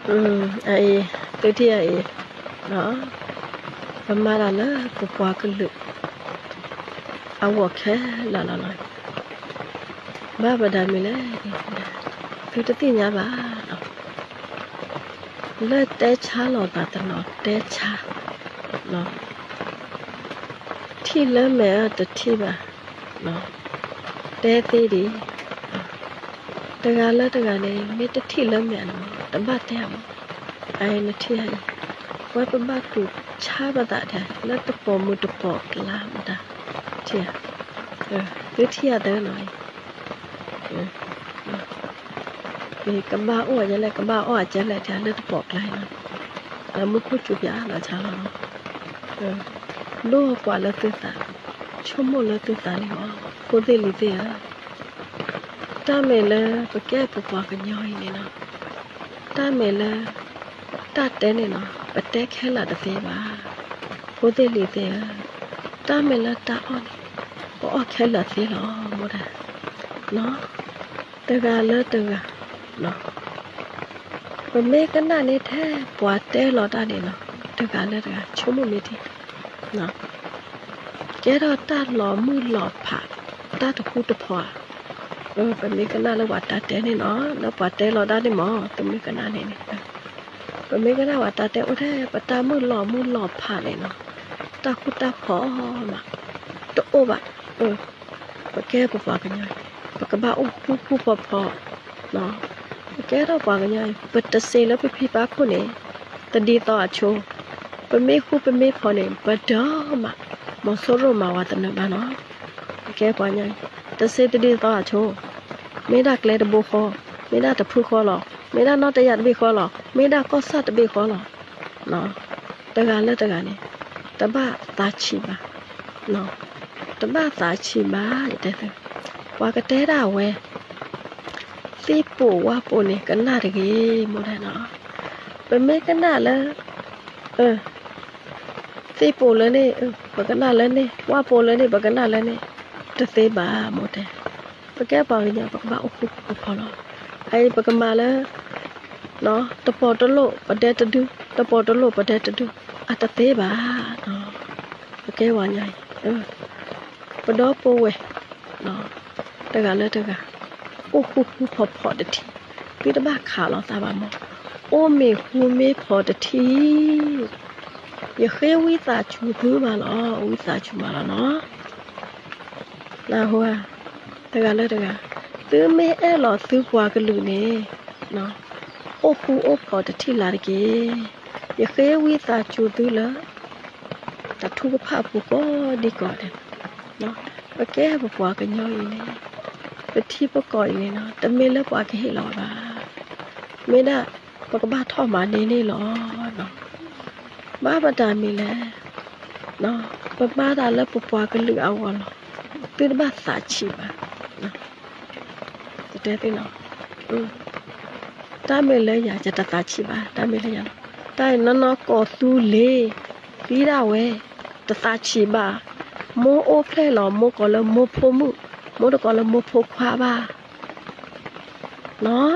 အအံၤ, သုထံၣ်အအံၤ, ပမၤတၢ်လၢပပှၤကလုာ် အဂီၢ်ခဲလၢာ်လီၤလီၤ. ဘၣ်မတၤမံၤလဲၣ်, သုတသ့ၣ်ညါဘၣ်လီၤ. လၢတဲဆါလိာ်သးတနီၤတဲဆါ, ထံၣ်လၢမဲာ်အတထံၣ်ဘၣ်, တဲသ့ဒံး, တဂၤလၢတဂၤန့ၣ် မ့ၢ်တထံၣ်လၢမဲာ်နီၤ တဘၣ်တဲအမး, အအံၤနထံၣ်ဧါအံၤ, ဝဲပဘၣ်တူၢ်ဆါပသးဒၣ် လၢတပိာ်မုၢ်တပိာ်ကျါမတၤ, ထံၣ်ဧါ, သုထံၣ်ဧါသၢနီၤ, ကဘၣ်အိၣ်အကဲလဲၣ် ကဘၣ်အီၣ်အကဲလဲၣ် ထံၣ်ဧါ လၢတပိာ်ကျါအံၤနီၤ, မူခိၣ်စူၤပၠးလီၤဆါလီၤနီၤ, ဒိၣ်ကွၢ်လၢသုသး, ဆိကမိၣ်လၢသုသးန့ၣ်လီၤ, ဖိသ့ၣ်လံၤသ့ၣ်ဧၢ, တၢ်မ့ၢ်လၢပကဲပပှၤကညီအံၤန့ၣ်နီၤ, တၢ်မ့ၢ်လၢ တၢ်တဲန့ၣ်နီၤ ပတဲခဲလၢာ်တသ့ဘၣ်, ဖိသ့ၣ်လံၤသ့ၣ်ဧၢ, တၢ်မ့ၢ်လၢတၢ်အီၣ်န့ၣ် ပအီၣ်ခဲလၢာ်သ့လီၤ မိၢ်ဒၣ်, တဂၤလၢတဂၤ, ပမ့ၢ်ကနၣ်န့ၣ်ထဲပှၤတဲလီၤတၢ်န့ၣ်နီၤ, တဂၤလၢတဂၤ ဆိကမိၣ်မ့ၢ်ထံ ကဲထီၣ်တၢ်လီၤမုၢ်လီၤဖး, တၢ်တဃူတဖိးဧါ, ပမ့ၢ်ကနၣ်လၢပှၤတၢ်တဲန့ၣ်နီၤ လၢပှၤတဲလီၤတၢ်န့ၣ်မး သုမ့ၢ်ကနၣ်န့ၣ်န့ၣ်, ပမ့ၢ်ကနၣ်ပှၤတၢ်တဲအိၣ်ထဲ ပတၢ်မုၢ်လီၤမုၢ်လီၤဖးန့ၣ်နီၤ, တၢ်ဃူတၢ်ဖိးမး တအိၣ်ဘၣ်, ပကဲပပှၤကညီအံၤ ပကဘၣ်အိၣ်ဃူဃူဖိးဖိး, ပကဲထီၣ်ပှၤကညီအံၤ ပတစ့လၢပဖံပၢ်ခိၣ်န့ၣ် တဒ်သိးအဆိ, ပမ့ၢ်ဃူပမ့ၢ်ဖိးန့ၣ် ပဒိးမး, မီၤစိရိၤမၤဝဲတနၢၤဘၣ်နီၤ, ပကဲပှၤကညီအံၤ တစ့တဒ်သိးအဆိ, မ့ၢ်ဒၣ်ကျဲတဘိဃီ, မ့ၢ်ဒၣ်တဖုဃီလီၤ, မ့ၢ်ဒၣ်နီၣ်တယၢ်တဘ့ၣ်ဃီလီၤ, မ့ၢ်ဒၣ်ကီၢ်ဆၣ်တဘ့ၣ်ဃီလီၤ, တဂၤလၢတဂၤန့ၣ် တဘၣ်သးဆံးဘၣ်, တဘၣ်သးဆံးဘၣ် ယတဲသု, ပှၤကတဲဒၣ်ဝဲ သ့ၣ်ပိာ်ဝၣ်ပိာ်န့ၣ် ကနၣ်တဂ့ၤ မိၢ်ဒၣ်နီၤ, ပမ့ၢ်ကနၣ်လၢ သ့ၣ်ပိာ်လၢန့ၣ် ပကနၣ်လၢန့ၣ်, ဝၣ်ပိာ်လၢန့ၣ် ပကနၣ်လၢန့ၣ်, တသ့ဘၣ် မိၢ်တဲ, ပကဲပှၤကညီ ပကဘၣ်အိၣ်ဃူဃူဖိးဖိးလီၤ, အအံၤပကမၤလၢ တပိာ်တလိၣ်ပဒဲတဒု, တပိာ်တလိၣ်ပဒဲတဒု, အတသ့ဘၣ်, ပကဲပှၤကညီအံၤ ပဒီပုၢ်ဝဲၢ် တဂၤလၢတဂၤ အိၣ်ဃူဃူဖိးဖိးတထံၣ်, သုတဘၣ်ခးလိာ်သးဘၣ်မး, အိၣ်မ့ၢ်ဃူမ့ၢ်ဖိးတထံၣ်, ယဃ့ဝံသးစူၤသုမးလီၤ, ဝံသးစူၤမးလီၤနီၤ, နၢ်ဟူဧါ, တဂၤလၢတဂၤ, သုမ့ၢ်အဲၣ်လီၤသုပှၤကလုာ်န့ၣ် အိၣ်ဃူအိၣ်ဖိးတထံၣ်လၢ်တက့ၢ်, ယဃ့ဝံသးစူၤသုလၢ တၢ်ထုကဖၣ်အပူၤကိးဒံကိးဂၤဒဲး, ပကဲပပှၤကညီအံၤန့ၣ် ပထံပကီၢ်အံၤန့ၣ်နီၤ တမ့ၢ်လၢပှၤကဟ့ၣ်လီၤဘၣ်, မ့ၢ်ဒၣ်ပကဘၣ်ထီၣ်မၤန့ၢ်န့ၣ်လီၤ. ဘၣ်မတၤမံၤလဲၣ်, ပမၤတၢ်လၢပပှၤကလုာ်အဂီၢ်လီၤ. သုတဘၣ်သးဆံးဘၣ်. တတဲသ့နီၤ, တၢ်မ့ၢ်လၢယၤ ယတသးဆံးဘၣ်, တၢ်မ့ၢ်လၢယၤလီၤ. တၢ်အံၤနီၢ်နီၢ်ကီၢ်သူလ့ၤ သံဒၣ်ဝဲ, တသးဆံးဘၣ်. မိၢ်အိၣ်ဖျဲၣ်လီၤ, မိၢ်ကိးလၢမိၢ်ဖိမုၣ်, မိၢ်တကိးလၢမိၢ်ဖိခွါဘၣ်. နီၤ,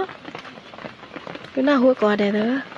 သုနၢ်ဟူကိးဂၤဒဲးသၢ